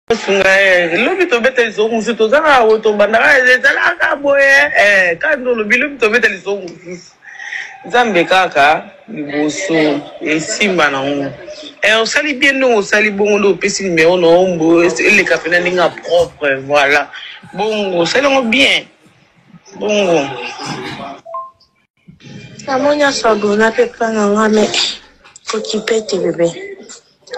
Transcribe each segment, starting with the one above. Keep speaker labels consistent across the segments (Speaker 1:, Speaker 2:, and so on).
Speaker 1: Sunga ye lobi tobeta lisolo mosusu toza kaka boye tobandaka ezalaka boye eh, kaka nde olobi lobi tobeta lisolo mosusu nzambe kaka liboso esimba nango eh, osali bien ndenge osali bongo nde opesi nimero na yo mbo eleka mpena ndenge ya propre voilà bongo osali yango bien bongo.
Speaker 2: Namoni asabona pe epa na nga mais kokipe te bebe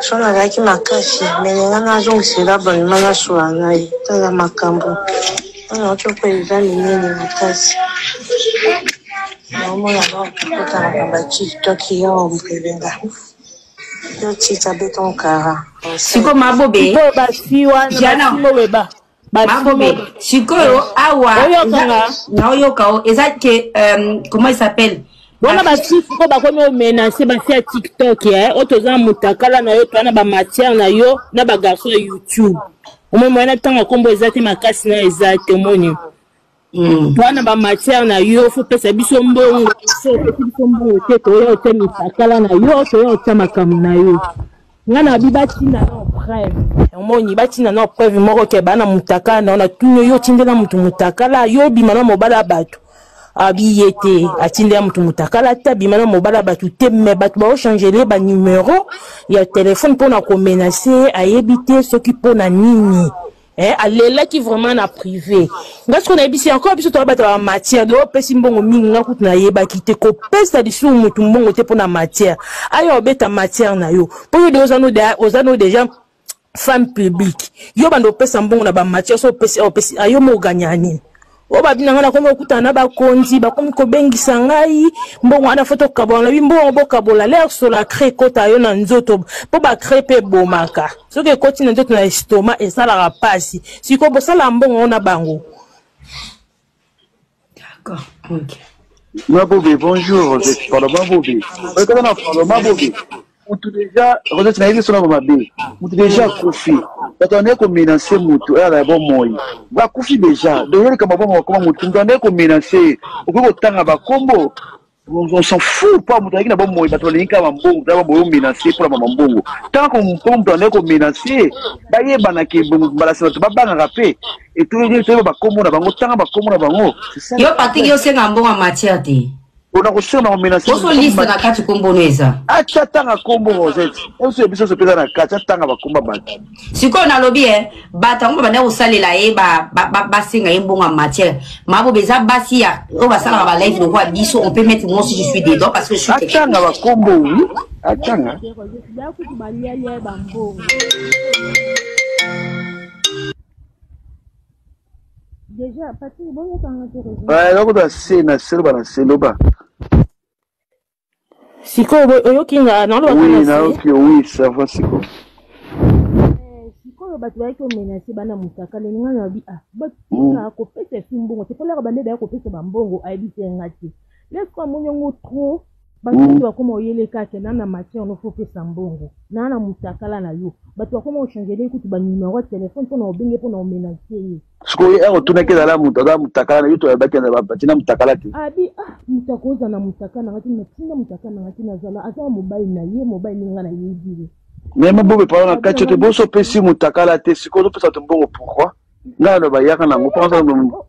Speaker 2: so nazalaki makasi mais na nga nazongisela abonnement nasula na ye tala makambo oyo nauti okoya eza minene makasi naomona bakota makambo ya tiktok yo mpelenga yo tika beton kara
Speaker 3: sikoyo mabobe
Speaker 4: sikoyo basi wana
Speaker 3: Jana.
Speaker 4: basi mobe ba
Speaker 3: Mabobe, sikoyo awa
Speaker 4: oyokanga
Speaker 3: naoyoka o eza ke euh, comment il s'appelle
Speaker 4: bona basi sikoyo bakomi omenase basi ya tiktok eh? oyo toza na motakala na yo toa na bamatière na yo na bagarçon ya youtube omoni moyena ntango nkombo eza te makasi na eza te omoni toa na bamatière na yo fo pesa biso mbongo so opesi biso mbongo te toya otya mitakala na yo toya otya makambo na yo Nga na bi batinda na preuve omoni batinda na preuve moko ke bana mutakala na natuni yo otindela mutu mutakala yo obima na mobala ya bato abi ye te atindela mutu mutakala te abima na mobala ya bato te me bato baochangele ba numero ya telefone mpo na komenase ye ayebi te soki mpo na nini. Eh, alelaki vraiment na privé nga sikoyo nayebisi encore biso toya bato ya matière de opesi mbongo mingi nga kutu nayebaki te kopesa lisusu motu mbongo te mpo na matière aya obeta matière na yo mpo yo de oza no déjà femme publique yo banda opesa mbongo na bamatière so opesi opesi ayo mo oganya nini oyo babi na ngai nakomi kokutana na bakonzi bakomi kobengisa ngai mbongo wana fo tokabola nabi mbongo bokabola lere sola cre ekota yo na nzoto mpo bacre mpe ebomaka soki ekoti na nzoto na estomac esalaka mpasi sikoyo bosala mbongo ngo na bango.
Speaker 3: D'accord, ok.
Speaker 5: Mabobe, bonjour, Rosette. Pardon, Mabobe. Oyo na pardon, Mabobe. Mutu déjà, Rosette na yebi sona mabe. Mutu déjà akufi. Bato ane ko menacer mutu, ala ya bomoi. Bakufi déjà. Donc yeli kama bongo koma mutu, mutu ane ko menacer. Okoki kotanga ba kombo. On s'en fout pas mutu azalaki na bomoi bato balingi kaka mbongo tala boyo menacer mpona mama mbongo tant ko mutu ane ko menacer bayebana ke mbala sima bato babangaka mpe etoyeba bakombo na bango tanga bakombo na bango.
Speaker 3: Yo Patrick yo osenga mbongo ya matière te.
Speaker 5: Pona kosenga na komenace
Speaker 3: Boso liste na kati kombo no eza.
Speaker 5: Acha tanga kombo Rosette. Oso biso so peza na kati atanga bakomba bato.
Speaker 3: Sikoyo nalobi eh bato yango babanda kosalela ye basenga ye mbongo ya matière. Mabo beza basi ya oyo basalaka ba live lokola biso on peut mettre moi aussi je suis dedans parce que je suis
Speaker 5: atanga bakombo oui atanga.
Speaker 4: Déjà, Patrick, boyokanga te raison.
Speaker 5: Ouais, eloko na se na se loba na se loba.
Speaker 4: Sikoyo oyoki nga naloba
Speaker 5: Oui, nayoki oui, ça va sikoyo.
Speaker 4: Eh, sikoyo bato bayaki komenase bana motakala elinga na bi ah batika mm. kopesa esu mbongo te polaka bande baya kopesa bambongo ayebisi nga te lesko amoni yango trop bato mm. bakoma oyele kaka na na matière no fo pesa mbongo na na mutakala na yo bato bakoma ochangele kutu ba numero ya telefone mpona obenge mpona omenase ye
Speaker 5: sikoyo ye otunaki ezala moto aza mutakala na yo toyabaki batina mutakala te
Speaker 4: abi ah moto akoza na mutakala na ngai te natinda mutakala na ngai te nazala aza mobali na ye mobali ndenge ngai nayebi ye
Speaker 5: me mabobe pala na kati te boso opesi mutakala te sikoyo ozopesa bato mbongo pourquoi ngai aloba yaka nango mpo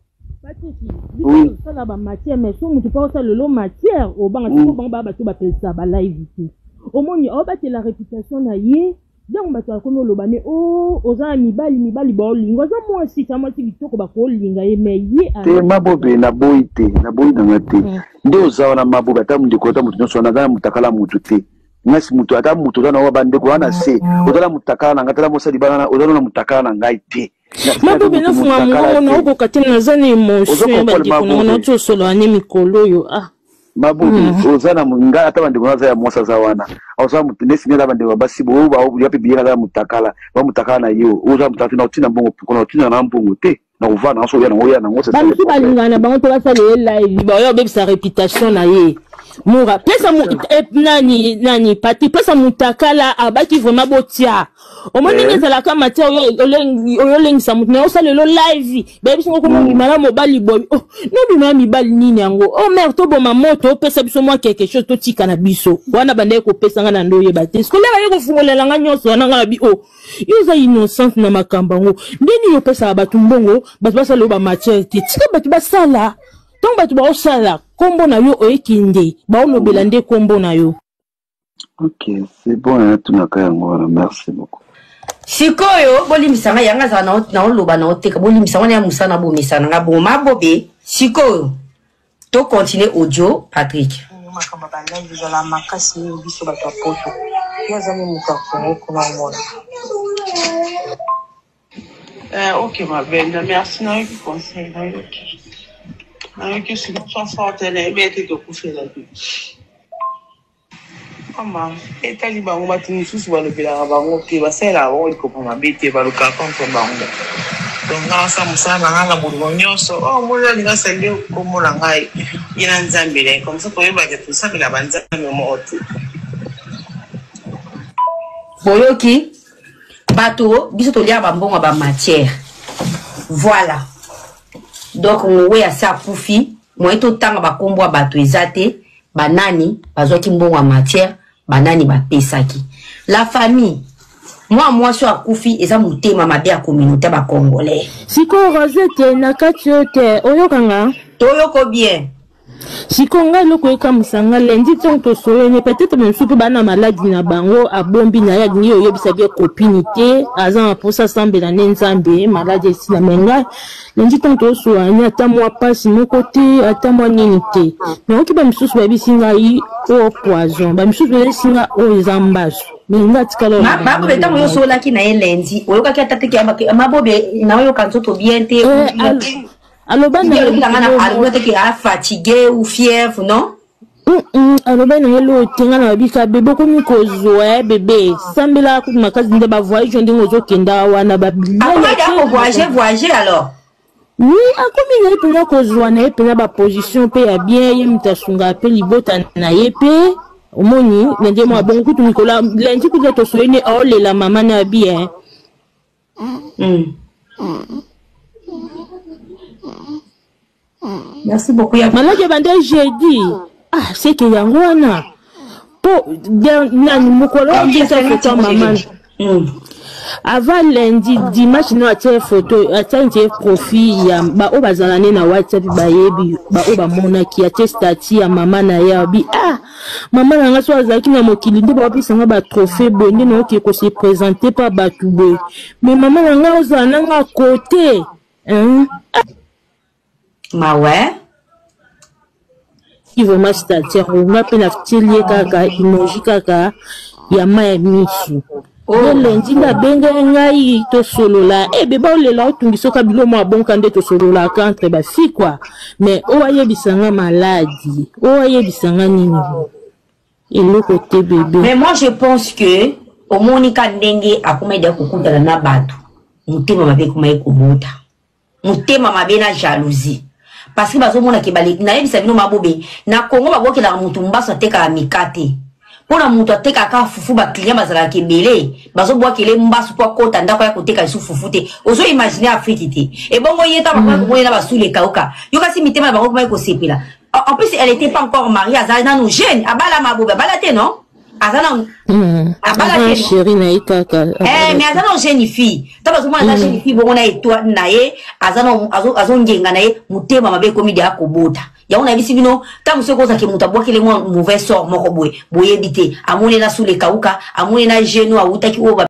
Speaker 4: oui osala ba matière mais so moto mpo osala lelo matière obanga siko bango baa bato bapelisa ba live te omoni aobatela réputation na ye ntango bato bakomi oloba ne o oh, oza na mibali mibali baolinga oza mwasi ta mwasi kitoko bakolinga ye mais ye
Speaker 5: te mabobe naboyi te naboyi nanga te mm. nde oza wana mabobe ata ndeko ata moto nyonso wana aza na motakala motu te ngasi moto ata moto oza na bandeko wana se oza na motakala na ngai tala mosali bana oza na motakala na ngai te
Speaker 4: Mabobe nafunga mongongo na okoka te naza na emotion ya bandeko na nga nauti osolola ne mikolo oyo ah
Speaker 5: mabobe mm. oza na ngai ata bandeko naza ya mwasi aza wana oza nesi ngai aza bandeko ya basi boya mpe biye aza motakala bamotakala na yo oza motakala na otinda mbongo poko na otinda na mbongo te na kovanda na so oya nango oya nango
Speaker 4: bamisusu balingana na bango te basala ye live baoya obebisa réputation na ye. Mura pesa mu, eh, nani nani Patrick pesa mutakala abaki vraiment botia omoni ndenge ezalaka matière oyo olengisa moto naye osala elo live bayebisi ngo koma obima na mobali boye oh, nobima na mibali nini yango oh mare toboma moto opesa biso mwa quelque chose totika na biso wana bandaki kopesa nga na nde oyeba te sikoyo baye kofungolela nga nyonso wana nga nabi oh yo oza innocente na makambo yango nde nini opesaka bato mbongo bato basala oyo bamatière te tika bato basala ntango bato baosala nkombo na yo oyekende baolobela nde nkombo na yo.
Speaker 5: Ok, c'est bon, hein, tunaka yango wana. Merci beaucoup.
Speaker 3: Sikoyo bolimbisa ngai yanga azala naoloba naoteka bolimbisa wana ya mosala nabomisa na ngai bongo mabobe sikoyo to continue audio Patrick.
Speaker 2: Makambo ya balive ezala makasi mingi biso bato ya poto ye aza ni moto ya kongo kuna omona.
Speaker 1: Eh, ok ma belle, merci nayoki conseil nayoki nayoki sinon sois forte nayebi ete tokufela te mama etali bango bato mosusu balobelaka bango te basalelaka bango likopa mabe te balukaka contre bango donc nga nasala mosala na ngai na bolingo nyonso oyo oh, moni alinga asali nkombo na ngai ye na nzambe na ye comme ça toyebaka tosambela banzambe moko te.
Speaker 3: Boyoki bato biso toliaka bambongo ya bamatière voilà donc mowe asi akufi moye totanga bakombo ya bato eza te banani bazwaki mbongo ya matière banani bapesaki la famille mwa mwasi oyo akufi eza motema mabe ya communauté ya bacongolais.
Speaker 4: Sikoyo Rosette na kati oyo te oyokanga
Speaker 3: toyoko bien.
Speaker 4: Sikoyo ngai eloko ekamwisa ngai lundi ntango tosololi peut-être misusu mpe bana maladi na bango abombi na ye alingi oyebisa bie copine te aza na mposa asambela nde nzambe maladi esila me ngai lundi ntango tosolani ata mwa mpasi moko te ata mwa nini te nayoki bamisusu bayebisi ngai oyo poison bamisusu bayebisi ngai oyo eza mbasu me ngai atikala
Speaker 3: mabobe ntango yo osololaki na ye lundi oyokaki ata te ke mabobe naoyoka nzoto bien te eh,
Speaker 4: aloba
Speaker 3: na alobi na alobi te ke a fatigué ou fièvre non?
Speaker 4: Aloba na ye loo te nga na babika bebe okomi kozwa ya bebe sambelaka kutu makasi nde bavoyage ndenge ozokenda wana
Speaker 3: bakovoyage voyage alors
Speaker 4: oui akomi na ye mpenza kozwa na ye mpenza baposition mpe ya bien ye moto asungaka mpe libota na ye mpe omoni na nde mwa bongo kutu mikolo lundi kutu tosoyi nde aolela mama na ya bien.
Speaker 3: Merci beaucoup ya
Speaker 4: maladi ebanda jeudi ah seke yango wana po nani mokolo atia foto ya mama avant lundi dimanche no atia foto atia ntie profil ya baoyo bazala ne na whatsapp bayebi baoyo bamonaki atie statut ya mama na ye abi ah mama na nga so azalaki na mokili nde bapesa nga batrophée boye nde naoke kose présente pa bato boye mais mama na nga ozala na nga kote hein?
Speaker 3: Mawe
Speaker 4: vraiment statut yango nga mpe natieli ye kaka emoji kaka ya mai ya misu. Oh. Nde lundi nde abengaki ngai tosolola e beba olela otungisa oka bilo mwa bonka nde tosololaka entre bafi kua mais oyo ayebisa nga maladi oyo ayebisa nga nini eloko te bebe.
Speaker 3: Mais moi je pense que omoni ka ndenge akomaki deya kokutana na bato motema mabe ekomaki kobota motema mabe na jalousie parce que bazomona ke nayebisa bino mabobe na Congo babokelaka mutu mbasu atekaka mikate mpo na mutu atekaka fufu ba client bazalaka ebele bazobwakele mbasu mpo akota ndako ya koteka lisusu fufu te ozo imagine Afrique te ebongo ye ntango bakomaki komona na basuli ekauka yo kasi mitema na bango ekomaki kosepela en plus elle était pas encore mariée aza nanu jeune abala mabobe abala te non aza na
Speaker 4: abala te chéri na ye kaka
Speaker 3: eh mais aza na jeune fille ntango azomona aza jeune fille bongo na étoile na ye aza na azongenga na ye motema mabe ekomi deya kobota yango nayebisi bino ntango mosusu ekozaki moto abwakeli mwa mauvais sort moko boye boyebi te amoni na sule ekauka amoni na genou awutaki oyo.